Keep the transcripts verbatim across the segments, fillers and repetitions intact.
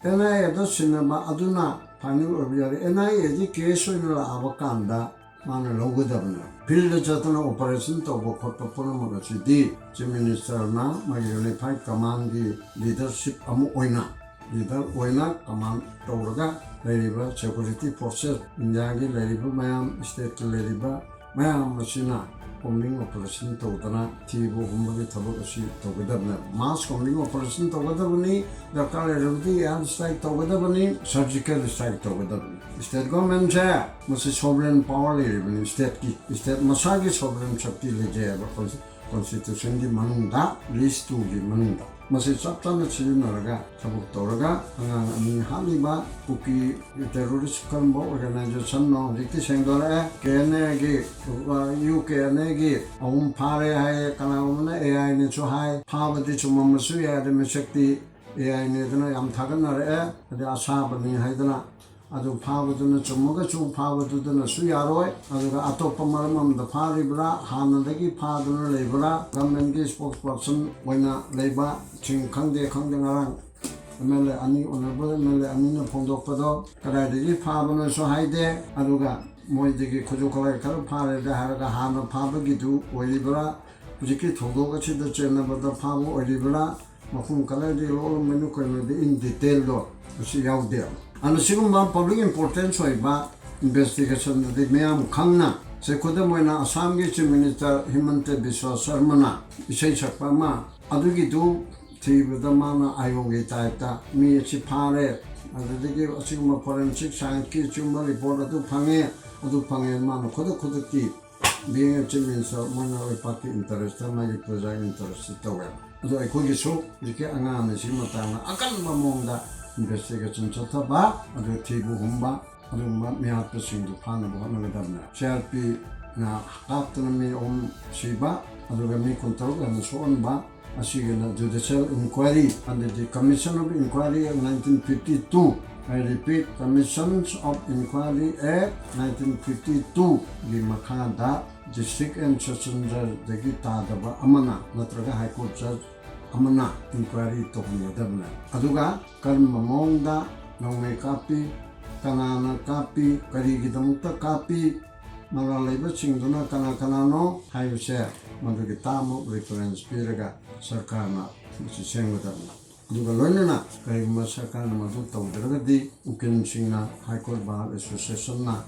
And ꯑꯥꯏ ꯑꯦꯗ ꯁꯤꯟꯅꯕ ꯑꯗꯨꯅ final ꯑꯣꯏꯕ ꯌꯥꯔꯦ꯫ ꯑꯦꯟ ꯑꯥꯏ ꯑꯦꯗꯤ ꯀꯦꯁ ꯑꯣꯏꯅ ꯂꯥꯛꯑꯕ ꯀꯥꯟꯗ ꯃꯥꯅ ꯂꯧꯒꯗꯕꯅꯦ꯫ ꯐꯤꯜꯗ ꯆꯠꯇꯅ ꯑꯣꯄꯔꯦꯁꯟ ꯇꯧꯕ ꯈꯣꯠꯄ ꯄꯨꯝꯅꯃꯛ ꯑꯁꯤꯗꯤ ꯆꯤꯐ ꯃꯤꯅꯤꯁꯇꯔꯅ ꯃꯥꯒꯤ ꯌꯨꯅꯤꯐꯥꯏꯠ ꯀꯃꯥꯟꯒꯤ ꯂꯤꯗꯔꯁꯤꯞ ꯑꯃ ꯑꯣꯏꯅ, ꯂꯤꯗꯔ ꯑꯣꯏꯅ ꯀꯃꯥꯟ ꯇꯧꯔꯒ ꯂꯩꯔꯤꯕ ꯁꯦꯀꯨꯔꯤꯇꯤ ꯐꯣꯔꯁꯦꯁ, ꯏꯟꯗꯤꯌꯥꯒꯤ ꯂꯩꯔꯤꯕ ꯃꯌꯥꯝ, ꯁ꯭ꯇꯦꯠꯀꯤ ꯂꯩꯔꯤꯕ ꯃꯌꯥꯝ ꯑꯁꯤꯅ ꯀꯣꯝꯕꯤꯡ ꯑꯣꯄꯔꯦꯁꯟ ꯇꯧꯗꯅ ꯊꯤꯕ ꯍꯨꯝꯕꯒꯤ ꯊꯕꯛ ꯑꯁꯤ ꯇꯧꯒꯗꯕꯅꯦꯕ꯫ ꯃꯥꯁ ꯀꯣꯝꯕꯤꯡ ꯑꯣꯄꯔꯦꯁꯟ ꯇꯧꯒꯗꯕꯅꯤ, ꯗꯔꯀꯥꯔ ꯂꯩꯔꯕꯗꯤ ꯑꯦꯌꯔ ꯁ꯭ꯇ꯭ꯔꯥꯏꯛ ꯇꯧꯒꯗꯕꯅꯤ, ꯁꯔꯖꯤꯀꯦꯜ ꯁ꯭ꯇ꯭ꯔꯥꯏꯛ ꯇꯧꯒꯗꯕꯅꯤ꯫ ꯁ꯭ꯇꯦꯠ ꯒꯣꯔꯃꯦꯟꯁꯦ ꯃꯁꯤ ꯁꯣꯚꯔꯦꯟ ꯄꯥꯋꯔ ꯂꯩꯔꯤꯕꯅꯤ, ꯁ꯭ꯇꯦꯠꯀꯤ, ꯁ꯭ꯇꯦꯠ ꯃꯁꯥꯒꯤ ꯁꯣꯚꯔꯦꯟ ꯁꯛꯇꯤ ꯂꯩꯖꯩ ꯍꯥꯏꯕ ꯀꯣꯟꯁ-, ꯀꯣꯟꯁꯇꯤꯇ꯭ꯌꯨꯁꯟꯒꯤ ꯃꯅꯨꯡꯗ, ꯂꯤꯁ ꯇꯨꯒꯤ ꯃꯅꯨꯡꯗ꯫ ꯃꯁꯤ ꯆꯞ ꯆꯥꯅ ꯁꯤꯖꯤꯟꯅꯔꯒ ꯊꯕꯛ ꯇꯧꯔꯒ ꯑꯉꯥꯡ ꯑꯅꯤ ꯍꯥꯠꯂꯤꯕ ꯀꯨꯀꯤ ꯇꯦꯔꯣꯔꯤꯁ ꯀꯔꯝꯕ ꯑꯣꯔꯒꯅꯥꯏꯖꯦꯁꯟꯅꯣ ꯍꯧꯖꯤꯛꯇꯤ ꯁꯦꯡꯗꯣꯔꯛꯑꯦ꯫ ꯀꯦ ꯑꯦꯟ ꯑꯦꯒꯤ, ꯌꯨ ꯀꯦ ꯑꯦꯟ ꯑꯦꯒꯤ ꯑꯍꯨꯝ ꯐꯥꯔꯦ ꯍꯥꯏꯌꯦ, ꯀꯅꯥꯒꯨꯝꯕꯅ ꯑꯦ ꯑꯥꯏꯅꯦꯁꯨ ꯍꯥꯏ꯫ ꯐꯥꯕꯗꯤ ꯆꯨꯝꯃꯝꯕꯁꯨ ꯌꯥꯏ, ꯑꯗ ꯃꯤꯁꯛꯇꯤ ꯑꯦ ꯑꯥꯏꯅꯦꯗꯅ ꯌꯥꯝ ꯊꯥꯒꯠꯅꯔꯛꯑꯦ, ꯑꯗꯩ ꯑꯁꯥꯕꯅꯤ ꯍꯥꯏꯗꯅ꯫ ꯑꯗꯨ ꯐꯥꯕꯗꯨꯅ ꯆꯨꯝꯃꯒꯁꯨ ꯐꯥꯕꯗꯨꯗꯅꯁꯨ ꯌꯥꯔꯣꯏ꯫ ꯑꯗꯨꯒ ꯑꯇꯣꯞꯄ ꯃꯔꯝ ꯑꯃꯗ ꯐꯥꯔꯤꯕ꯭ꯔꯥ, ꯍꯥꯟꯅꯗꯒꯤ ꯐꯥꯗꯨꯅ ꯂꯩꯕ꯭ꯔꯥ, ꯒꯚꯔꯟꯃꯦꯟꯠꯀꯤ ꯁ꯭ꯄꯣꯛꯁ ꯄꯔꯁꯟ ꯑꯣꯏꯅ ꯂꯩꯕꯁꯤꯡ ꯈꯪꯗꯦ, ꯈꯪꯗꯦ, ꯉꯔꯥꯡ ꯑꯦꯝ ꯑꯦꯜ ꯑꯦ ꯑꯅꯤ, ꯑꯣꯅꯔꯦꯕꯜ ꯑꯦꯝ ꯑꯦꯜ ꯑꯦ ꯑꯅꯤꯅ ꯐꯣꯡꯗꯣꯛꯄꯗꯣ ꯀꯗꯥꯏꯗꯒꯤ ꯐꯥꯕꯅꯣꯁꯨ ꯍꯥꯏꯗꯦ꯫ ꯑꯗꯨꯒ ꯃꯣꯏꯗꯒꯤ ꯈꯨꯠꯁꯨ ꯈꯨꯠꯂꯥꯏ ꯈꯔ ꯐꯥꯔꯦꯗ ꯍꯥꯏꯔꯒ ꯍꯥꯟꯅ ꯐꯥꯕꯒꯤꯗꯨ ꯑꯣꯏꯔꯤꯕ꯭ꯔꯥ, ꯍꯧꯖꯤꯛꯀꯤ ꯊꯧꯗꯣꯛ ꯑꯁꯤꯗ ꯆꯦꯟꯅꯕꯗ ꯐꯥꯕ ꯑꯣꯏꯔꯤꯕ꯭ꯔꯥ, ꯃꯐꯝ ꯀꯗꯥꯏꯗꯒꯤ ꯂꯧꯔꯝꯕꯅꯣ ꯀꯩꯅꯣꯗꯤ in detailꯗꯣ ꯃꯁꯤ ꯌꯥꯎꯗꯦ꯫ ꯑꯗꯨꯅ ꯁꯤꯒꯨꯝꯕ ꯄꯕ꯭ꯂꯤꯛ ꯏꯝꯄꯣꯔꯇꯦꯟꯁ ꯑꯣꯏꯕ ꯏꯟꯚꯦꯁꯇꯤꯒꯦꯁꯟꯗꯗꯤ ꯃꯤꯌꯥꯝ ꯈꯪꯅ, ꯁꯦ, ꯈꯨꯗꯝ ꯑꯣꯏꯅ ꯑꯁꯥꯝꯒꯤ ꯆꯤꯐ ꯃꯤꯅꯤꯁꯇꯔ ꯍꯤꯃꯟꯇ ꯕꯤꯁ꯭ꯋ ꯁꯔꯃꯅ ꯏꯁꯩ ꯁꯛꯄ ꯑꯃ, ꯑꯗꯨꯒꯤꯗꯨ ꯊꯤꯕꯗ ꯃꯥꯅ ꯑꯥꯏꯑꯣꯒꯤ ꯇꯥꯏꯞꯇ ꯃꯤ ꯑꯁꯤ ꯐꯥꯔꯦ, ꯑꯗꯨꯗꯒꯤ ꯑꯁꯤꯒꯨꯝꯕ ꯐꯣꯔꯦꯟꯁꯤꯛ ꯁꯥꯏꯟꯁꯀꯤ ꯑꯁꯤꯒꯨꯝꯕ ꯔꯤꯄꯣꯔꯠ ꯑꯗꯨ ꯐꯪꯉꯦ, ꯑꯗꯨ ꯐꯪꯉꯦ, ꯃꯥꯅ ꯈꯨꯗꯛ ꯈꯨꯗꯛꯀꯤ being a chief minister ꯃꯣꯏꯅ ꯂꯩꯄꯥꯛꯀꯤ ꯏꯟꯇꯔꯦꯁꯇ, ꯃꯥꯒꯤ ꯄ꯭ꯔꯖꯥꯒꯤ ꯏꯟꯇꯔꯦꯁꯇ ꯇꯧꯋꯦ꯫ ꯑꯗꯣ ꯑꯩꯈꯣꯏꯒꯤꯁꯨ ꯍꯧꯖꯤꯛꯀꯤ ꯑꯉꯥꯡ ꯑꯁꯤꯒꯤ ꯃꯇꯥꯡꯗ ꯑꯀꯟꯕ ꯃꯑꯣꯡꯗ ꯏꯟꯚꯦꯁꯇꯤꯒꯦꯁꯟ ꯆꯠꯊꯕ, ꯑꯗꯨ ꯊꯤꯕ ꯍꯨꯝꯕ, ꯑꯗꯨꯒꯨꯝꯕ ꯃꯤꯍꯥꯠꯄꯁꯤꯡꯗꯨ ꯐꯥꯅꯕ ꯍꯣꯠꯅꯒꯗꯕꯅꯤ꯫ ꯁꯤ ꯑꯥꯔ ꯄꯤꯅ ꯀꯥꯞꯇꯨꯅ ꯃꯤ ꯑꯍꯨꯝ ꯁꯤꯕ, ꯑꯗꯨꯒ ꯃꯤ ꯀꯨꯟꯇꯔꯨꯛ ꯍꯦꯟꯅ ꯁꯣꯛꯍꯟꯕ, ꯑꯁꯤꯒꯤꯅ Judicial Inquiry under the Commission of Inquiry Act nineteen fifty-two, I repeat, Commissions of Inquiry Act nineteen fifty-two ꯒꯤ ꯃꯈꯥꯗ district and session judgeꯗꯒꯤ ꯇꯥꯗꯕ ꯑꯃꯅ ꯅꯠꯇ꯭ꯔꯒ High Court judge ꯑꯃꯅ inquiry ꯇꯧꯍꯟꯒꯗꯕꯅꯦ꯫ ꯑꯗꯨꯒ ꯀꯔꯝꯕ ꯃꯑꯣꯡꯗ ꯅꯣꯡꯃꯩ ꯀꯥꯞꯄꯤ, ꯀꯅꯥꯅ ꯀꯥꯞꯄꯤ, ꯀꯔꯤꯒꯤꯗꯃꯛꯇ ꯀꯥꯞꯄꯤ, ꯃꯔꯥꯜ ꯂꯩꯕꯁꯤꯡꯗꯨꯅ ꯀꯅꯥ ꯀꯅꯥꯅꯣ ꯍꯥꯏꯕꯁꯦ, ꯃꯗꯨꯒꯤ term of reference ꯄꯤꯔꯒ ꯁꯔꯀꯥꯔꯅ ꯃꯁꯤ ꯁꯦꯝꯒꯗꯕꯅꯤ꯫ ꯑꯗꯨꯒ ꯂꯣꯏꯅꯅ ꯀꯔꯤꯒꯨꯝꯕ ꯁꯔꯀꯥꯔꯅ ꯃꯗꯨ ꯇꯧꯗ꯭ꯔꯒꯗꯤ, ꯎꯀꯤꯜꯁꯤꯡꯅ, High Court Bar Associationꯅ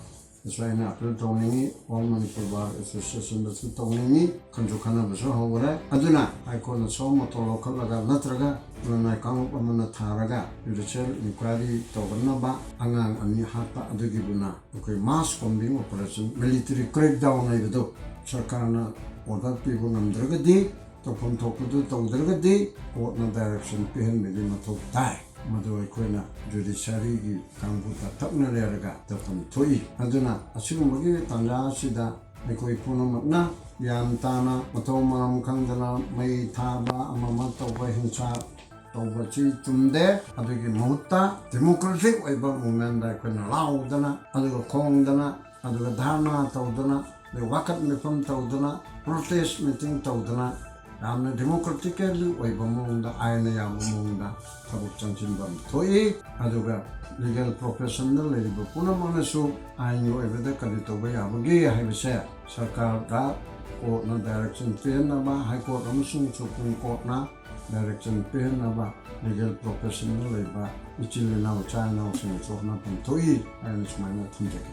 ꯗꯁꯨ ꯑꯩꯅ appeal ꯇꯧꯅꯤꯡꯉꯤ, All Manipur Bar Associationꯗꯁꯨ ꯇꯧꯅꯤꯡꯉꯤ, ꯈꯟꯁꯨ ꯈꯟꯅꯕꯁꯨ ꯍꯧꯈꯔꯦ꯫ ꯑꯗꯨꯅ High Courtꯅ ꯁꯨꯝ ꯃꯇꯧ ꯂꯧꯈꯠꯂꯒ ꯅꯠꯇ꯭ꯔꯒ ꯈꯨꯟꯅꯥꯏ ꯀꯥꯡꯂꯨꯞ ꯑꯃꯅ ꯊꯥꯔꯒ judicial inquiry ꯇꯧꯍꯟꯅꯕ, ꯑꯉꯥꯡ ꯑꯅꯤ ꯍꯥꯠꯄ ꯑꯗꯨꯒꯤꯕꯨꯅ ꯑꯩꯈꯣꯏ mass combing operation, military crackdown ꯍꯥꯏꯕꯗꯨ ꯁꯔꯀꯥꯔꯅ order ꯄꯤꯕ ꯉꯝꯗ꯭ꯔꯒꯗꯤ, ꯇꯧꯐꯝ ꯊꯣꯛꯄꯗꯨ ꯇꯧꯗ꯭ꯔꯒꯗꯤ courtꯅ direction ꯄꯤꯍꯟꯕꯒꯤ ꯃꯊꯧ ꯇꯥꯏ꯫ ꯃꯗꯨ ꯑꯩꯈꯣꯏꯅ judiciaryꯒꯤ ꯀꯥꯡꯕꯨꯗ ꯇꯛꯅ ꯂꯩꯔꯒ ꯇꯧꯐꯝ ꯊꯣꯛꯏ꯫ ꯑꯗꯨꯅ ꯑꯁꯤꯒꯨꯝꯕꯒꯤ ꯇꯥꯟꯖꯥ ꯑꯁꯤꯗ ꯑꯩꯈꯣꯏ ꯄꯨꯝꯅꯃꯛꯅ ꯒ꯭ꯌꯥꯟ ꯇꯥꯅ, ꯃꯊꯧ ꯃꯔꯝ ꯈꯪꯗꯅ ꯃꯩ ꯊꯥꯕ, ꯑꯃ ꯑꯃ ꯇꯧꯕ, ꯍꯤꯡꯁꯥ ꯇꯧꯕꯁꯤ ꯆꯨꯝꯗꯦ꯫ ꯑꯗꯨꯒꯤ ꯃꯍꯨꯠꯇ democratic ꯑꯣꯏꯕ movementꯗ ꯑꯩꯈꯣꯏꯅ ꯂꯥꯎꯗꯅ, ꯑꯗꯨꯒ ꯈꯣꯡꯗꯅ, ꯑꯗꯨꯒ ꯙꯔꯅꯥ ꯇꯧꯗꯅ, ꯑꯗꯩ ꯋꯥꯀꯠ ꯃꯤꯐꯝ ꯇꯧꯗꯅ, protest meeting ꯇꯧꯗꯅ, ꯌꯥꯝꯅ democratically ꯑꯣꯏꯕ ꯃꯑꯣꯡꯗ, ꯑꯥꯏꯟꯅ ꯌꯥꯕ ꯃꯑꯣꯡꯗ ꯊꯕꯛ ꯆꯪꯁꯤꯟꯕ ꯑꯃ ꯊꯣꯛꯏ꯫ ꯑꯗꯨꯒ legal professionꯗ ꯂꯩꯔꯤꯕ ꯄꯨꯝꯅꯃꯛꯅꯁꯨ ꯑꯥꯏꯟꯒꯤ ꯑꯣꯏꯕꯗ ꯀꯔꯤ ꯇꯧꯕ ꯌꯥꯕꯒꯦ ꯍꯥꯏꯕꯁꯦ ꯁꯔꯀꯥꯔꯗ courtꯅ direction ꯄꯤꯍꯟꯅꯕ, High Court ꯑꯃꯁꯨꯡ Supreme Courtꯅ direction ꯄꯤꯍꯟꯅꯕ legal professionꯗ ꯂꯩꯕ ꯏꯆꯤꯜ ꯏꯅꯥꯎ, ꯏꯆꯥ ꯏꯅꯥꯎꯁꯤꯡꯅꯁꯨ ꯍꯣꯠꯅꯐꯝ ꯊꯣꯛꯏ ꯍꯥꯏꯅ ꯁꯨꯃꯥꯏꯅ ꯊꯝꯖꯒꯦ꯫